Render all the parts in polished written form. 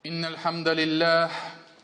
إن الحمد لله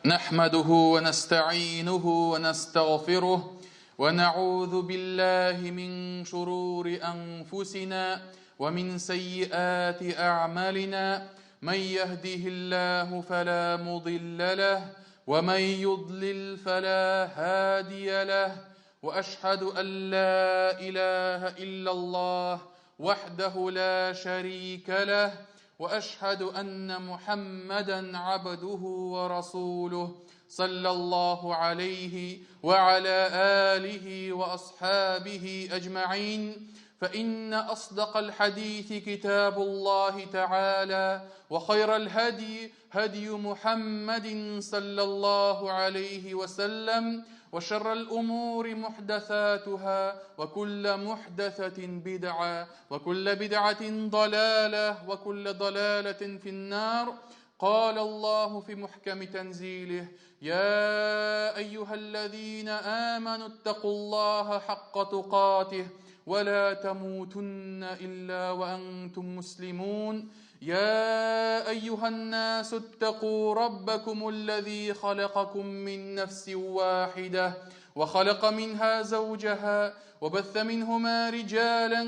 نحمده ونستعينه ونستغفره ونعوذ بالله من شرور أنفسنا ومن سيئات أعمالنا من يهده الله فلا مضل له ومن يضلل فلا هادي له وأشهد أن لا إله إلا الله وحده لا شريك له واشهد ان محمدا عبده ورسوله صلى الله عليه وعلى اله واصحابه اجمعين فان اصدق الحديث كتاب الله تعالى وخير الهدي هدي محمد صلى الله عليه وسلم وشر الأمور محدثاتها وكل محدثة بدعة وكل بدعة ضلالة وكل ضلالة في النار قال الله في محكم تنزيله يا أيها الذين آمنوا اتقوا الله حق تقاته ولا تموتن إلا وأنتم مسلمون يا أيها الناس اتقوا ربكم الذي خلقكم من نفس واحدة وخلق منها زوجها وبث منهما رجالا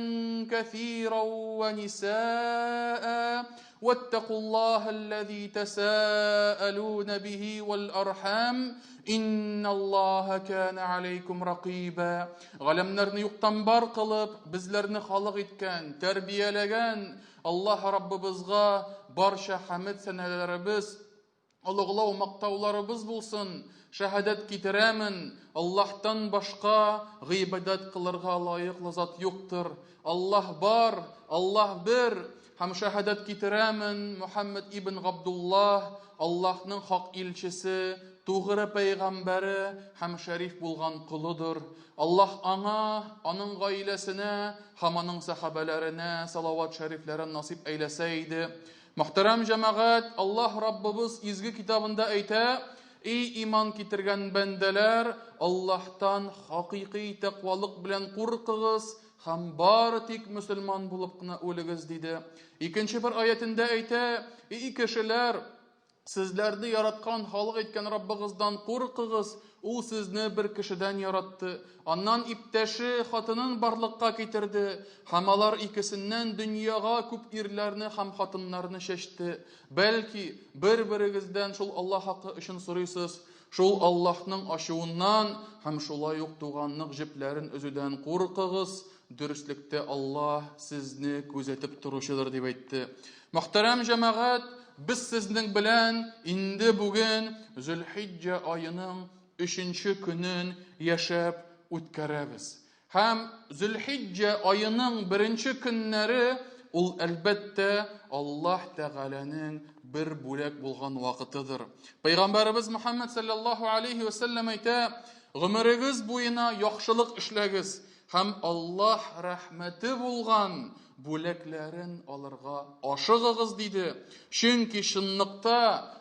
كثيرا ونساء واتقوا الله الذي تساءلون به والأرحام إن الله كان عليكم رقيبا Галәмнәрне юктан бар кылып, безләрне халык иткән, тәрбияләгән Аллаһ Раббыбызга барча хәмед сәнәләребез, олуглау мактауларыбыз булсын. Шәһадәт китерәмен, Аллаһтан башка гыйбадәт кылырга лаеклы зат юктыр. Аллаһ бар, Аллаһ бер, һәм шәһадәт китерәмен, Мухаммад ибн Габдуллаһ, Аллаһның хак илчесе, тугры пәйгамбәре һәм шәриф булган колыдыр. Аллаһ аңа, аның гаиләсенә һәм аның сәхабәләренә салават шәрифләрен насыйп әйләсә иде. Мөхтәрәм җәмәгать, Аллаһ Раббыбыз изге китабында әйтә, Эй иман китергән бәндәләр, Аллаһтан хакыйкый тәкъвалык белән куркыгыз һәм бары тик мөселман булып кына үлегез, диде. Икенче бер аятендә әйтә, Эй кешеләр, Сезләрне яраткан халык иткән Раббыгыздан куркыгыз, ул сезне бер кешедән яратты, аннан иптәше, хатынын барлыкка китерде, һәм алар икесеннән дөньяга күп ирләрне һәм хатыннарны чәчте. Бәлки, бер-берегездән шул Аллаһ хакы өчен сорыйсыз, шул Аллаһның ачуыннан һәм шулай ук туганлык җепләрен өзүдән куркыгыз, Дөреслектә Аллаһ сезне күзәтеп торучыдыр, дип әйтте. Мөхтәрәм җәмәгать, без сезнең белән инде бүген Зөлхиҗҗә аеның өченче көнен яшәп үткәрәбез. Һәм Зөлхиҗҗә аеның беренче көннәре ул әлбәттә Аллаһ Тәгаләнең бер бүләк булган вакытыдыр. Пәйгамбәребез Мөхәммәд саллаллаһу алейхи ва сәлләм әйтә, гомерегез буена яхшылык эшләгез, Һәм Аллаһ рәхмәте булган бүләкләрен алырга ашыгыгыз, диде. Чөнки чынлыкта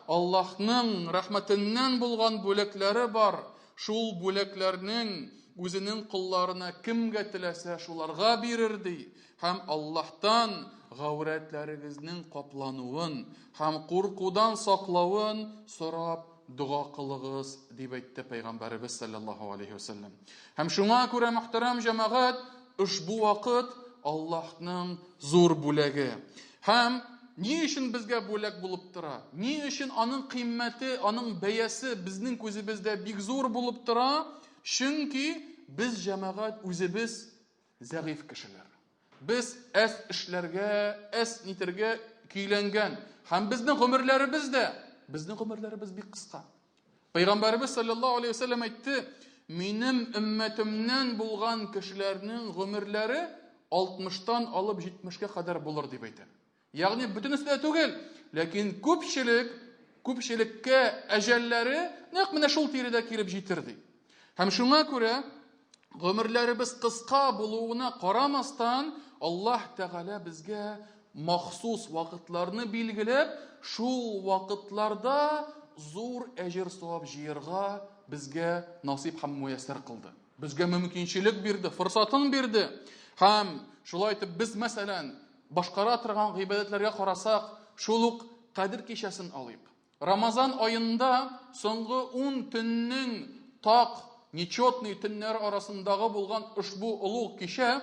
Аллаһның рәхмәтеннән булган бүләкләре бар. Шул бүләкләрнең үзенең колларына кемгә теләсә шуларга бирер, ди. Һәм Аллаһтан гаурәтләрегезнең каплануын һәм куркудан саклавын сорап дога кылыгыз, дип әйтте Пәйгамбәребез саллаллаһу алейхи вәсәлләм. Һәм шуңа күрә, мөхтәрәм җәмәгать, ошбу вакыт Аллаһның зур бүләге. Һәм ни өчен безгә бүләк булып тора? Ни өчен аның кыйммәте, аның бәясе безнең күзебездә бик зур булып тора? Чөнки без җәмәгать үзебез зәгыйфь кешеләр. Без әз эшләргә, әз нитергә көйләнгән. Һәм безнең гомерләребез дә, безнең гомерләребез бик кыска. Пәйгамбәребез саллаллаһу алейхи вәсәлләм әйтте, минем өммәтемнән булган кешеләрнең гомерләре 60-тан алып 70-кә кадәр булыр дип әйтә. Ягъни бөтенесе дә түгел, ләкин күпчелек, күпчелеккә әҗәлләре нәкъ менә шул тирәдә килеп җитер ди. Һәм шуңа күрә гомерләребез кыска булуына карамастан, Аллаһ Тәгалә безгә махсус вакытларны билгеләп, шул вакытларда зур әҗер-савап җыярга безгә насыйп һәм муяссәр кылды. Безгә мөмкинчелек бирде, форсатын бирде. Һәм шулай итеп без, мәсәлән, башкара торган гыйбадәтләргә карасак, шул ук Кадер кичәсен алыйк. Рамазан аенда соңгы 10 төннең так, нечетный төннәр арасындагы булган ошбу олуг кичә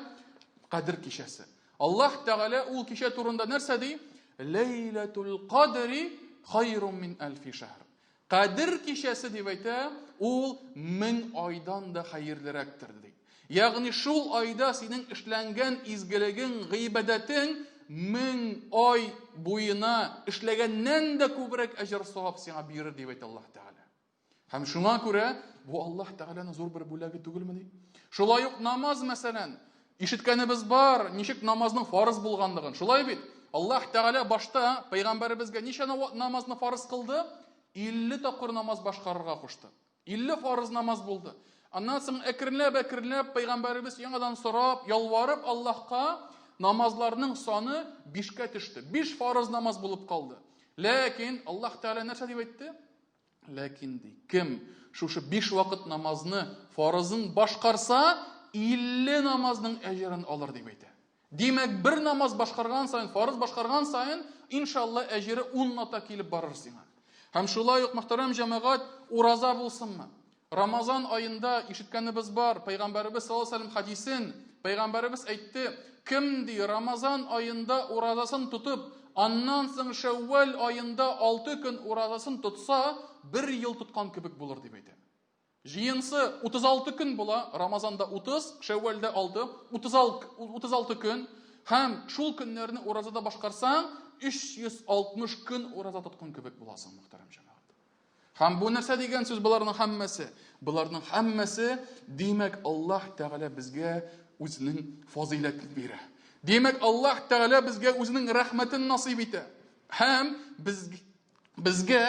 Кадер кичәсе. Аллаһ Тәгалә ул кичә турында нәрсә ди? Ләйләтул кадри хайрум мин әлфи шәһр. Кадер кичәсе дип әйтә, ул 1000 айдан да хәерлерәктер ди. Ягъни шул айда синең эшләнгән изгелегең, гыйбадәтең 1000 ай буена эшләгәннән дә күбрәк әҗер-савап сиңа бирер дип әйтә Аллаһ Тәгалә. Һәм шуңа күрә бу Аллаһ Тәгаләнең зур бер бүләге түгелмени? Шулай ук намаз мәсәлән, ишеткәнебез бар, ничек намазның фарыз булганлыгын. Шулай бит? Аллаһ Тәгалә башта пәйгамбәребезгә ничә намазны фарыз кылды? 50 тапкыр намаз башкарырга кушты. 50 фарыз намаз булды. Аннан соң әкренләп-әкренләп пәйгамбәребез яңадан сорап, ялварып Аллаһка намазларның саны бишкә төште. Биш фарыз намаз булып калды. Ләкин Аллаһ Тәгалә нәрсә дип әйтте? Ләкин ди, кем шушы биш вакыт намазны фарызын башкарса, 50 намазның әҗерен алыр дип әйтә. Димәк, бер намаз башкарган саен, фарыз башкарган саен, иншалла, әҗере 10 ната килеп барыр сиңа. Һәм шулай ук, мөхтәрәм җәмәгать, ураза булсынмы? Рамазан аенда ишеткәнебез бар, Пәйгамбәребез саллаллаһу алейһи хадисен, Пәйгамбәребез әйтте, кем ди Рамазан аенда уразасын тотып, аннан соң Шәүвәл аенда 6 көн уразасын тотса, бер ел тоткан кебек булыр дип әйтә. Җыенсы 36 көн була, Рамазанда 30, Шәүвәлдә 6, 36, 36 көн. Һәм шул көннәрне уразада башкарсаң, 360 көн ураза тоткан кебек буласың, мөхтәрәм җәмәгать. Һәм бу нәрсә дигән сүз боларның һәммәсе? Боларның һәммәсе, димәк, Аллаһ Тәгалә безгә үзенең фазыйләтен бирә. Димәк, Аллаһ Тәгалә безгә үзенең рәхмәтен насыйп итә. Һәм без, безгә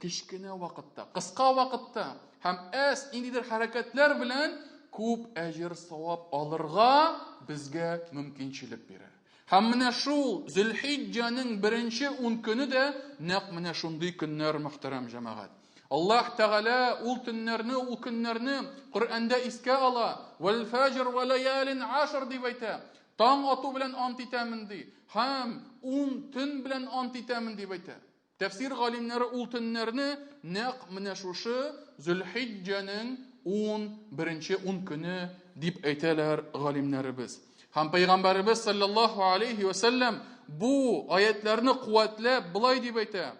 кечкенә вакытта, кыска вакытта һәм әз ниндидер хәрәкәтләр белән күп әҗер савап алырга безгә мөмкинчелек бирә. Һәм менә шул Зөлхиҗҗәнең беренче ун көне дә нәкъ менә шундый көннәр, мөхтәрәм җәмәгать. Аллаһ Тәгалә ул төннәрне, ул көннәрне Коръәндә искә ала. Вәл фәҗр вә ләялин ашр дип әйтә. Таң ату белән ант итәмен ди. Һәм ун төн белән ант итәмен дип әйтә. Тәфсир галимнәре ул төннәрне нәкъ менә шушы Зөлхиҗҗәнең 11-нче ун көне дип әйтәләр галимнәребез. Һәм пәйгамбәребез саллаллаһу алейхи ва сәлләм бу аятларны куәтләп болай дип әйтә: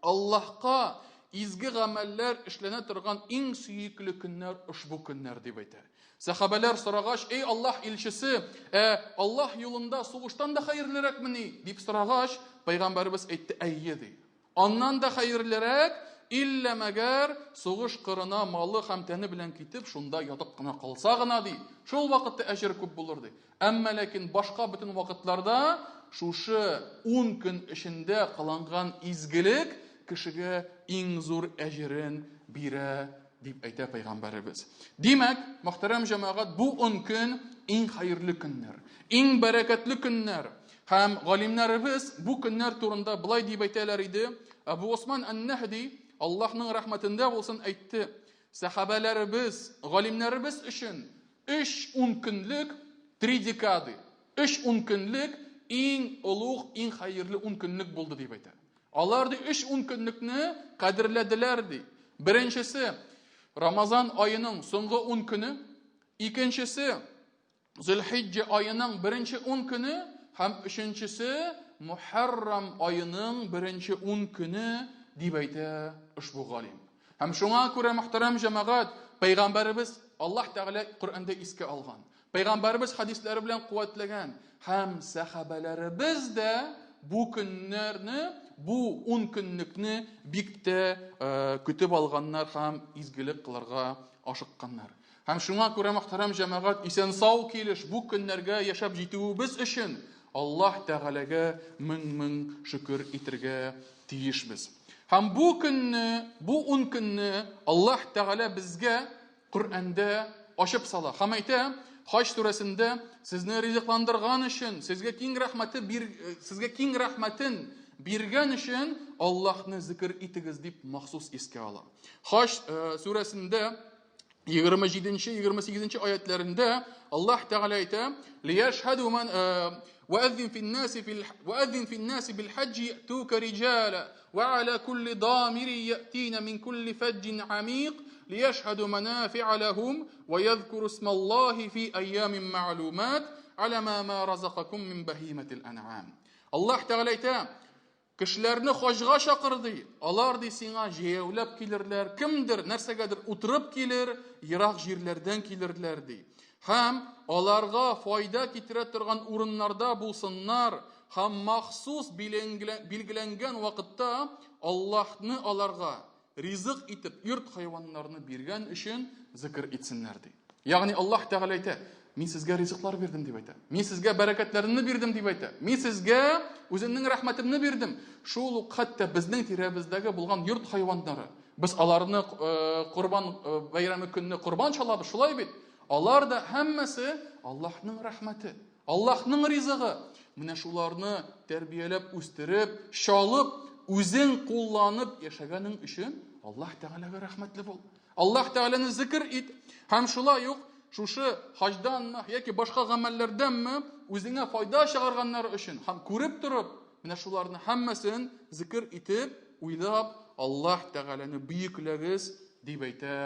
Аллаһка изге гамәлләр эшләнә торган иң сөекле көннәр ошбу көннәр дип әйтә. Сәхабәләр сорагач, Эй Аллаһ илчесе, ә Аллаһ юлында сугыштан да хәерлерәкмени? дип сорагач, пәйгамбәребез әйтте, Әйе, ди. Аннан да хәерлерәк, иллә мәгәр сугыш кырына малы һәм тәне белән китеп, шунда ятып кына калса гына, ди. Шул вакытта әҗер күп булыр, ди. Әмма ләкин башка бөтен вакытларда шушы 10 көн эчендә кылынган изгелек кешегә иң зур әҗерен бирә, дип әйтә пәйгамбәребез. Димәк, мөхтәрәм җәмәгать, бу 10 көн иң хәерле көннәр, иң бәрәкәтле көннәр. Һәм галимнәребез бу көннәр турында былай дип әйтәләр иде. Әбу Осман ан-Нәһди, Аллаһның рәхмәтендә булсын, әйтте: Сәхабәләребез, галимнәребез өчен өч ун көнлек, три декады, өч ун көнлек иң олуг, иң хәерле ун көнлек булды дип әйтә. Алар ди өч ун көнлекне кадерләделәр ди. Беренчесе Рамазан аеның соңгы ун көне, икенчесе Зөлхиҗҗә аеның беренче ун көне һәм өченчесе Мухаррам аеның беренче ун көне дип әйтә ошбу галим. Һәм шуңа күрә, мөхтәрәм җәмәгать, пәйгамбәребез Аллаһ Тәгалә Коръәндә искә алган. Пәйгамбәребез хәдисләре белән куәтләгән һәм сәхабәләребез дә бу көннәрне, бу ун көнлекне бик тә э, көтеп алганнар һәм изгелек кылырга ашыкканнар. Һәм шуңа күрә, мөхтәрәм җәмәгать, исән-сау килеш бу көннәргә яшәп җитүебез өчен Аллаһ Тәгаләгә мең-мең шөкер итергә тиешбез. Һәм бу көнне, бу ун көнне Аллаһ Тәгалә безгә Коръәндә ачып сала һәм әйтә, Хаҗ сүрәсендә сезне ризыкландырган өчен, сезгә киң рәхмәте бир, сезгә киң рәхмәтен биргән өчен Аллаһны зикер итегез дип махсус искә ала. Хаҗ сүрәсендә 27-28 аятләрендә Аллаһ Тәгалә әйтә: "Лияшһаду ман وأذن في الناس في الح... وأذن في الناس بالحج يأتوك رجالا وعلى كل ضامر يأتين من كل فج عميق ليشهدوا منافع لهم ويذكروا اسم الله في أيام معلومات على ما ما رزقكم من بهيمة الأنعام. Аллаһ Тәгалә әйтә, кешеләрне хаҗга чакыр ди. Алар ди сиңа җәяүләп килерләр, кемдер нәрсәгәдер утырып килер, ерак җирләрдән килерләр ди. Һәм аларга файда китерә торган урыннарда булсыннар һәм махсус билгеләнгән вакытта Аллаһны аларга ризык итеп йорт хайваннарны биргән өчен зикр итсеннәр ди. Ягъни Аллаһ Тәгалә әйтә, мин сезгә ризыклар бирдем дип әйтә. Мин сезгә бәрәкәтләремне бирдем дип әйтә. Мин сезгә үземнең рәхмәтемне бирдем. Шул ук хәтта безнең тирәбездәге булган йорт хайваннары. Без аларны э, корбан э, бәйрәме көнне корбан чалабыз, шулай бит? Алар да һәммәсе Аллаһның рәхмәте, Аллаһның ризыгы. Менә шуларны тәрбияләп үстереп, чалып, үзең кулланып яшәгәнең өчен Аллаһ Тәгаләгә рәхмәтле бул. Аллаһ Тәгаләне зикр ит. Һәм шулай ук шушы хаҗданмы яки башка гамәлләрдәнме үзеңә файда чыгарганнар өчен һәм күреп торып, менә шуларны һәммәсен зикр итеп, уйлап, Аллаһ Тәгаләне бөекләгез дип әйтә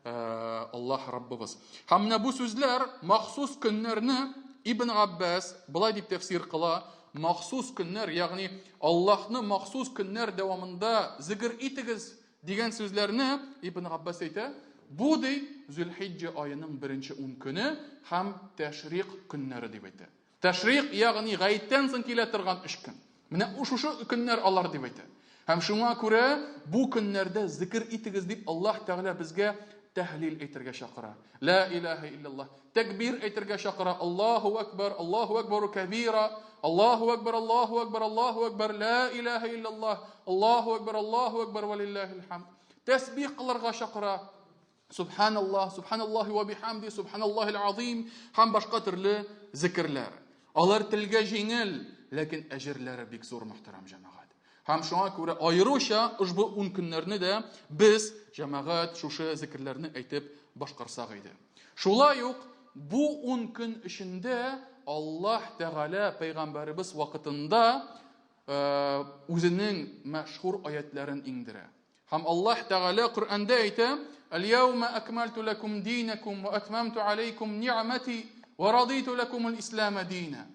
Аллаһ Раббыбыз. Һәм менә бу сүзләр махсус көннәрне Ибн Аббас былай дип тәфсир кыла, махсус көннәр, ягъни Аллаһны махсус көннәр дәвамында зикр итегез дигән сүзләрне Ибн Аббас әйтә, бу ди Зөлхиҗҗә аеның беренче 10 көне һәм тәшрик көннәре дип әйтә. Тәшрик, ягъни гаеттән соң килә торган өч көн. Менә шушы көннәр алар дип әйтә. Һәм шуңа күрә бу көннәрдә зикр итегез дип Аллаһ Тәгалә безгә тәһлил әйтергә чакыра. Ла илаһа илляллаһ. Тәкбир әйтергә чакыра. Аллаһу акбар, Аллаһу акбару кабира. Аллаһу акбар, Аллаһу акбар, Аллаһу акбар, ла илаһа илляллаһ. Аллаһу акбар, Аллаһу акбар ва лиллаһил хамд. Тәсбих кылырга чакыра. Субханаллах, субханаллахи ва бихамди, субханаллахил азим һәм башка төрле зикерләр. Алар телгә җиңел, ләкин әҗерләре бик зур, мөхтәрәм җәмәгать. Һәм шуңа күрә аеруча ошбу ун көннәрне дә без җәмәгать шушы зикерләрне әйтеп башкарсак иде. Шулай ук бу ун көн эчендә Аллаһ Тәгалә пәйгамбәребез вакытында үзенең мәшһүр аятләрен иңдерә. Һәм Аллаһ Тәгалә Коръәндә әйтә: "Әл-яума акмальту лакум динакум ва атмамту алейкум ни'мати ва радиту лакум ал-ислама дина."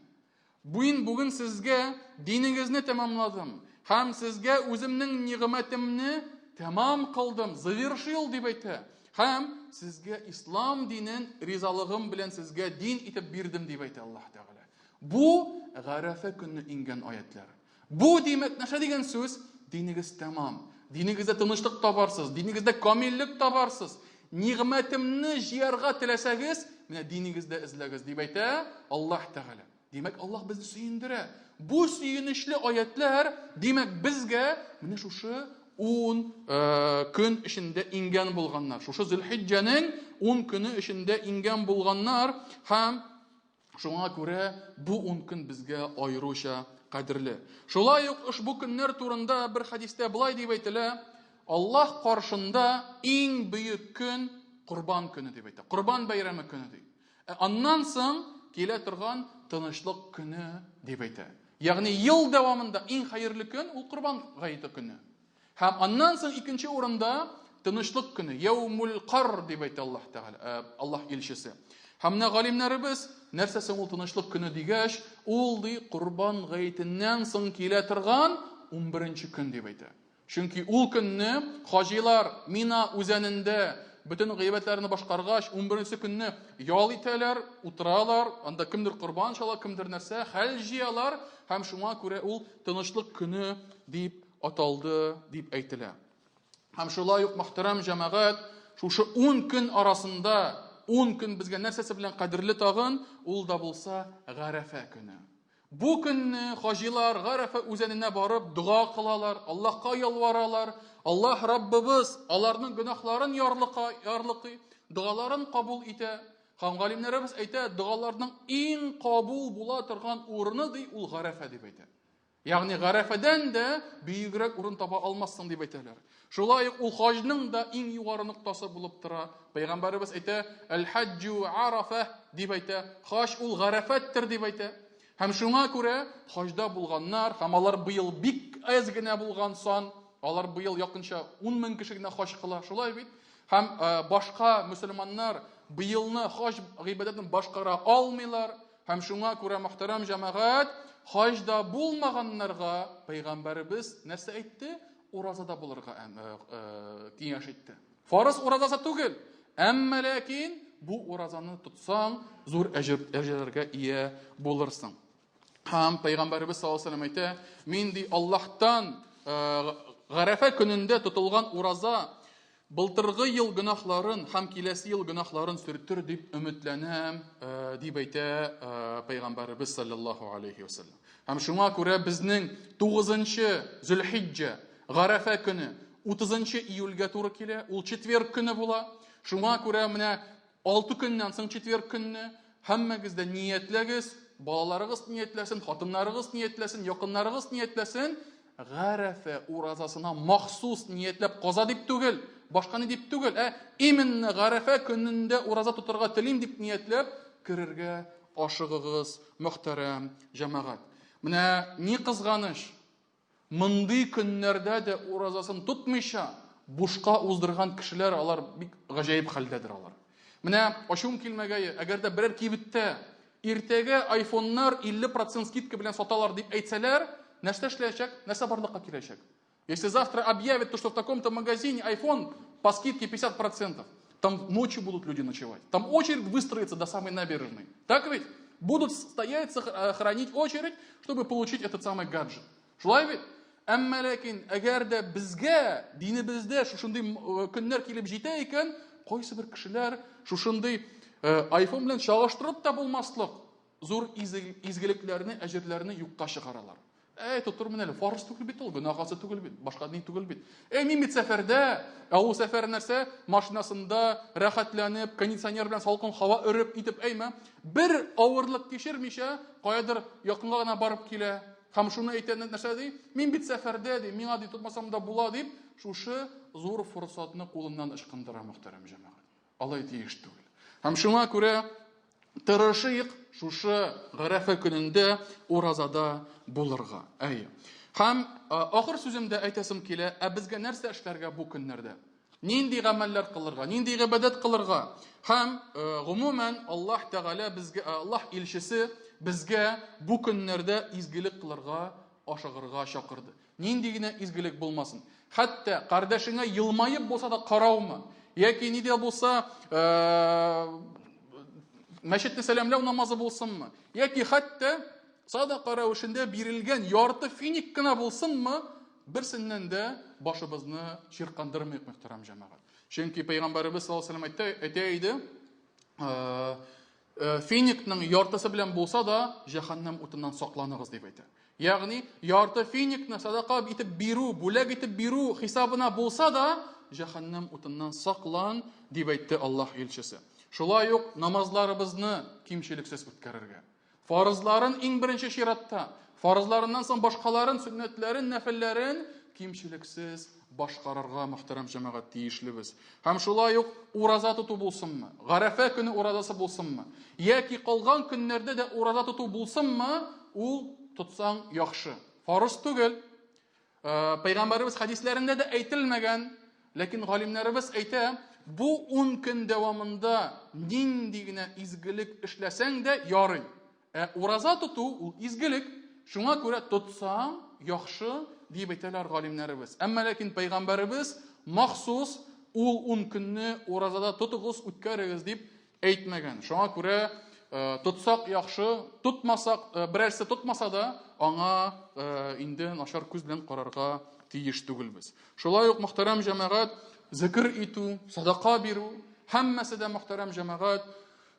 Мин бүген сезгә динегезне тәмамладым һәм сезгә үземнең нигъмәтемне тәмам кылдым, завершил дип әйтә. Һәм сезгә ислам динен ризалыгым белән сезгә дин итеп бирдем дип әйтә Аллаһ Тәгалә. Бу Гарәфә көнне иңгән аятлар. Бу, димәк, нәрсә дигән сүз? Динегез тәмам. Динегездә тынычлык табарсыз, динегездә камиллек табарсыз. Нигъмәтемне җыярга теләсәгез, менә динегездә эзләгез, дип әйтә Аллаһ Тәгалә. Димәк, Аллаһ безне сөендерә. Бу сөенечле аятлар, димәк, безгә менә шушы 10 э, көн эчендә иңгән булганнар. Шушы Зөлхиҗҗәнең 10 көне эчендә иңгән булганнар һәм Шуңа күрә бу ун көн безгә аеруча кадерле. Шулай ук ошбу көннәр турында бер хәдистә болай дип әйтелә: Аллаһ каршында иң бөек көн Корбан көне дип әйтә. Корбан бәйрәме көне ди. Ә аннан соң килә торган тынычлык көне дип әйтә. Ягъни ел дәвамында иң хәерле көн ул Корбан гаете көне. Һәм аннан соң икенче урында тынычлык көне, яумул кар дип әйтә Аллаһ Тәгалә, э, Аллаһ илчесе. Һәм менә галимнәребез нәрсә соң ул тынычлык көне дигәч, ул ди Корбан гаетеннән соң килә торган 11 көн дип әйтә. Чөнки ул көнне хаҗилар Мина үзәнендә бөтен гыйбадәтләрне башкаргач, 11 көнне ял итәләр, утыралар, анда кемдер корбан чала, кемдер нәрсә, хәл җыялар һәм шуңа күрә ул тынычлык көне дип аталды дип әйтелә. Һәм шулай ук мөхтәрәм җәмәгать, шушы 10 көн арасында 10 көн безгә нәрсәсе белән кадерле тагын, ул да булса Гарәфә көне. Бу көнне хаҗилар Гарәфә үзәненә барып дога кылалар, Аллаһка ялваралар. Аллаһ Раббыбыз аларның гөнаһларын ярлыка, ярлыкый, догаларын кабул итә. Һәм галимнәребез әйтә, догаларның иң кабул була торган урыны ди ул Гарәфә дип әйтә. Ягъни Гарәфәдән дә бөегрәк урын таба алмассың дип әйтәләр. Шулай ук ул хаҗның да иң югары ноктасы булып тора. Пәйгамбәребез әйтә, "Әл-хаҗҗу Арафа" дип әйтә. Хаҗ ул Гарәфәттер дип әйтә. Һәм шуңа күрә хаҗда булганнар, һәм алар быел бик әз генә булган сан, алар быел якынча 10 мең кеше генә хаҗ кыла, шулай бит? Һәм башка мөселманнар быелны хаҗ гыйбадәтен башкара алмыйлар. Һәм шуңа күрә, мөхтәрәм җәмәгать, хаҗда булмаганнарга пәйгамбәребез нәрсә әйтте? Уразада булырга киңәш итте. Фарыз уразасы түгел, әмма ләкин бу уразаны тотсаң, зур әҗер, әҗерләргә ия булырсың. Һәм Пәйгамбәребез саллаллаһу алейһи әйтә, мин ди Аллаһтан Гарәфә көнендә тотылган ураза былтыргы ел гөнаһларын һәм киләсе ел гөнаһларын сөртер дип өметләнәм, дип әйтә Пәйгамбәребез саллаллаһу алейһи вәсәлләм. Һәм шуңа күрә безнең 9 Зөлхиҗҗә Гарәфә көне 30 июльгә туры килә, ул четверг көне була. Шуңа күрә менә 6 көннән соң четверг көнне һәммәгез дә ниятләгез, балаларыгыз ниятләсен, хатыннарыгыз ниятләсен, якыннарыгыз ниятләсен, Гарәфә уразасына махсус ниятләп каза дип түгел, башка ни дип түгел, ә именно Гарәфә көнендә ураза тотарга телим дип ниятләп керергә ашыгыгыз, мөхтәрәм җәмәгать. Менә ни кызганыч, Мондый көннәрдә дә уразасын тотмыйча, бушка уздырган кешеләр алар бик гаҗәеп хәлдәдер алар. Менә ачуым килмәгәе, әгәр дә берәр кибеттә иртәгә айфоннар 50% скидка белән саталар дип әйтсәләр, нәрсә эшләячәк, нәрсә барлыкка киләчәк? Если завтра объявят, то, что в таком-то магазине iPhone по скидке 50%, там ночью будут люди ночевать. Там очередь выстроится до самой набережной. Так ведь? Будут стоять, хранить очередь, чтобы получить этот самый гаджет. Шулай бит? Әмма ләкин әгәр дә безгә динебездә шушындый көннәр килеп җитә икән, кайсы бер кешеләр шушындый iPhone белән чагыштырып та булмаслык зур изгелекләрне, әҗерләрне юкка чыгаралар. Әй, тотырмын әле, фарыз түгел бит ул, гөнаһасы түгел бит, башка ни түгел бит. Әй, мин бит сәфәрдә, ә ул сәфәр нәрсә? Машинасында рәхәтләнеп, кондиционер белән салкын һава өреп итеп, әйме, бер авырлык кичермичә, каядыр якынга гына барып килә. Һәм шуны әйтә, нәрсә ди? Мин бит сәфәрдә, ди, миңа ди тотмасам да була дип, шушы зур форсатны кулыннан ычкындыра, мөхтәрәм җәмәгать. Алай тиеш түгел. Һәм шуңа күрә тырышыйк шушы Гарәфә көнендә уразада булырга. Әйе. Һәм ахыр сүземдә әйтәсем килә, ә безгә нәрсә эшләргә бу көннәрдә? Нинди гамәлләр кылырга, нинди гыйбадәт кылырга? Һәм гомумән Аллаһ Тәгалә безгә, Аллаһ илчесе безгә бу көннәрдә изгелек кылырга ашыгырга чакырды. Нинди генә изгелек булмасын. Хәтта кардәшеңә елмаеп булса да караумы, яки ни дә булса мәчетне сәламләү намазы булсынмы, яки хәтта садака рәвешендә бирелгән ярты финик кына булсынмы, берсеннән дә башыбызны чиркандырмыйк, мөхтәрәм җәмәгать. Чөнки пәйгамбәребез саллаллаһу алейһи вәсәлләм әйтә иде, финикның яртысы белән булса да, җәһәннәм утыннан сакланыгыз дип әйтә. Ягъни, ярты финикны садака итеп бирү, бүләк итеп бирү хисабына булса да, җәһәннәм утыннан саклан, дип әйтте Аллаһ илчесе. Шулай ук намазларыбызны кимчелексез үткәрергә. Фарызларын иң беренче чиратта, фарызларыннан соң башкаларын, сөннәтләрен, нәфелләрен кимчелексез башкарырга мөхтәрәм җәмәгать тиешлебез. Һәм шулай ук ураза тоту булсынмы, Гарәфә көне уразасы булсынмы, яки калган көннәрдә дә ураза тоту булсынмы, ул тотсаң яхшы. Фарыз түгел. Пәйгамбәребез хәдисләрендә дә әйтелмәгән, ләкин галимнәребез әйтә, бу 10 көн дәвамында нинди генә изгелек эшләсәң дә ярый. Ә ураза тоту ул изгелек. Шуңа күрә тотсаң яхшы дип әйтәләр галимнәребез. Әмма ләкин пәйгамбәребез махсус ул 10 көнне уразада тотыгыз, үткәрегез дип әйтмәгән. Шуңа күрә тотсак яхшы, тотмасак, берәрсе тотмаса да, аңа инде начар күз белән карарга тиеш түгелбез. Шулай ук мөхтәрәм җәмәгать, зикр итү, садака бирү, һәммәсе дә мөхтәрәм җәмәгать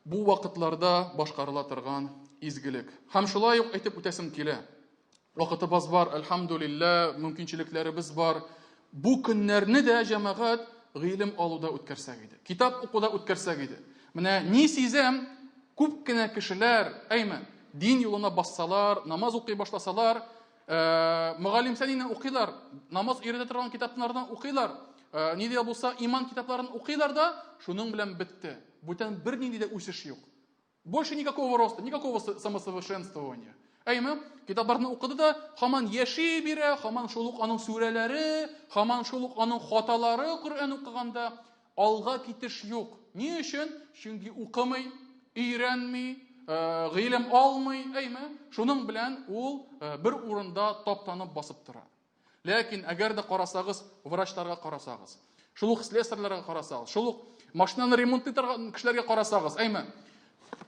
бу вакытларда башкарыла торган изгелек. Һәм шулай ук әйтеп үтәсем килә. Вакытыбыз бар, әлхәмдүлиллә, мөмкинчелекләребез бар. Бу көннәрне дә җәмәгать гыйлем алуда үткәрсәк иде. Китап укуда үткәрсәк иде. Менә ни сизәм, күп кенә кешеләр, әйме, дин юлына бассалар, намаз укый башласалар, мөгаллим сәнине укыйлар, намаз өйрәтә торган китапларны укыйлар, ни дә булса иман китапларын укыйлар да, шуның белән бетте. Бүтән бернинди дә үсеш юк. Больше никакого роста, никакого самосовершенствования. Әйме, китапларны укыды да, һаман яши бирә, һаман шул ук аның сүрәләре, һаман шул ук аның хаталары Коръән укыганда алга китеш юк. Ни өчен? Чөнки укымый, өйрәнми, гыйлем алмый, әйме? Шуның белән ул бер урында таптанып басып тора. Ләкин әгәр дә карасагыз, врачларга карасагыз, шул ук слесарьларга карасагыз, шул ук машинаны ремонтлый торган кешеләргә карасагыз, әйме,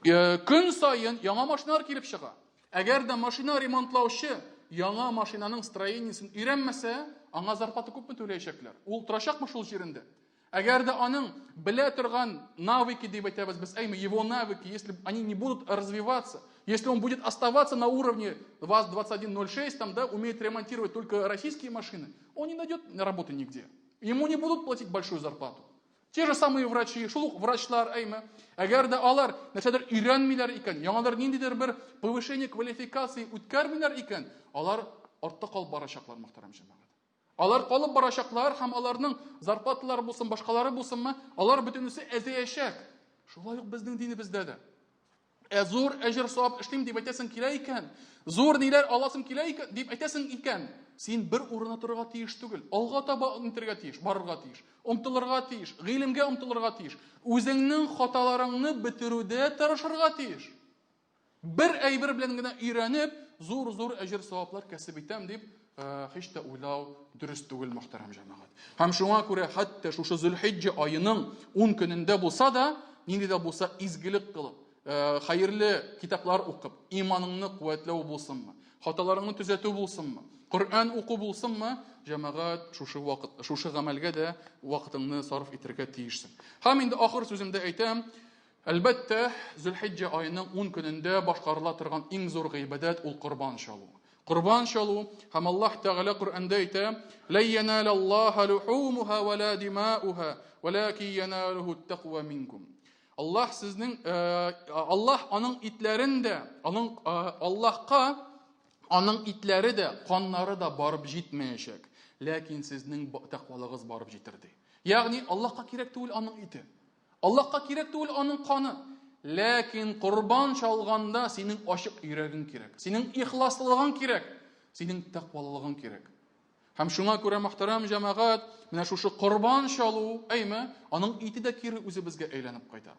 көн саен яңа машиналар килеп чыга. Әгәр дә машина ремонтлаучы яңа машинаның строениесен өйрәнмәсә, аңа зарплата күпме түләячәкләр? Ул торачакмы шул җирендә? Әгәр дә аның белә торган навыки дип әйтәбез без, әйме, его навыки, если они не будут развиваться, если он будет оставаться на уровне ВАЗ-2106, там, да, умеет ремонтировать только российские машины, он не найдет работы нигде. Ему не будут платить большую зарплату. Те же самые врачи, шул ук врачлар, әйме, әгәр дә алар нәрсәдер өйрәнмиләр икән, яңадыр ниндидер бер повышение квалификации үткәрмиләр икән, алар артта калып барачаклар, мөхтәрәм җәмәгать. Алар калып барачаклар һәм аларның зарплаталары булсын, башкалары булсынмы, алар бөтенесе әзәячәк. Шулай ук безнең динебездә дә. Ә зур әҗер савап эшлим дип әйтәсең килә икән, зур ниләр аласың килә икән дип әйтәсең икән, син бер урында торырга тиеш түгел. Алга таба омтылырга тиеш, барырга тиеш, омтылырга тиеш, гыйлемгә омтылырга тиеш. Үзеңнең хаталарыңны бетерүдә тырышырга тиеш. Бер әйбер белән генә өйрәнеп, зур-зур әҗер-саваплар кәсеп итәм дип, һич тә уйлау дөрес түгел, мөхтәрәм җәмәгать. Һәм шуңа күрә хәтта шушы Зөлхиҗҗә аеның 10 көнендә булса да, нинди дә булса изгелек кылып, хәерле китаплар укып, иманыңны куәтләү булсынмы, хаталарыңны төзәтү булсынмы, Коръән уку булсынмы, җәмәгать, шушы вакыт, шушы гамәлгә дә вакытыңны сарыф итәргә тиешсең. Һәм инде ахыр сүземдә әйтәм, Әлбәттә, Зөлхиҗҗә аеның 10 көнендә башкарыла торган иң зур гыйбадәт ул корбан чалу. Корбан чалу һәм Аллаһ Тәгалә Коръәндә әйтә: "Лә яналаллаһа лухумуха ва ла димауха, валакин яналуху тәкъва минкум." Аллаһ сезнең Аллаһ аның итләрен дә, аның Аллаһка аның итләре дә, каннары да барып җитмәячәк. Ләкин сезнең тәкъвалыгыз барып җитер ди. Ягъни Аллаһка кирәк түгел аның ите. Аллаһка кирәк түгел аның каны. Ләкин корбан чалганда синең ачык йөрәгең кирәк. Синең ихласлылыгың кирәк. Синең тәкъвалылыгың кирәк. Һәм шуңа күрә мөхтәрәм җәмәгать, менә шушы корбан чалу, әйме, аның ите дә кире үзебезгә әйләнеп кайта.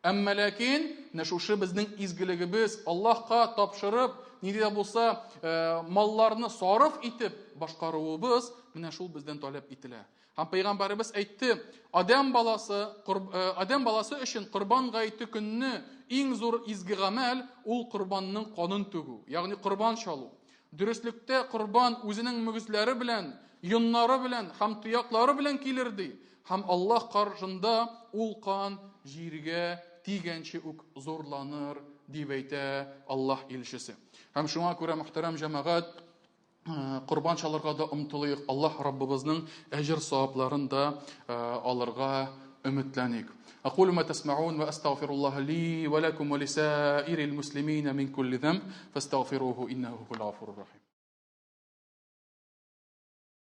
Әмма ләкин менә шушы безнең изгелегебез Аллаһка тапшырып, нинди дә булса э, малларны сарыф итеп башкаруыбыз, менә шул бездән таләп ителә. Һәм пәйгамбәребез әйтте, Адәм баласы, э, Адәм баласы өчен корбан гаете көнне иң зур изге гамәл ул корбанның канын түгү, ягъни корбан чалу. Дөреслектә корбан үзенең мөгезләре белән, йоннары белән һәм тояклары белән килер ди. Һәм Аллаһ каршында ул кан җиргә тигәнче үк зурланыр, дип әйтә Аллаһ илчесе. Һәм шуңа күрә, мөхтәрәм җәмәгать, корбан чалырга да омтылыйк, Аллаһ Раббыбызның әҗер савапларын да алырга өметләник. أقول ما تسمعون وأستغفر الله لي ولكم ولسائر المسلمين من كل ذنب فاستغفروه إنه هو الغفور الرحيم.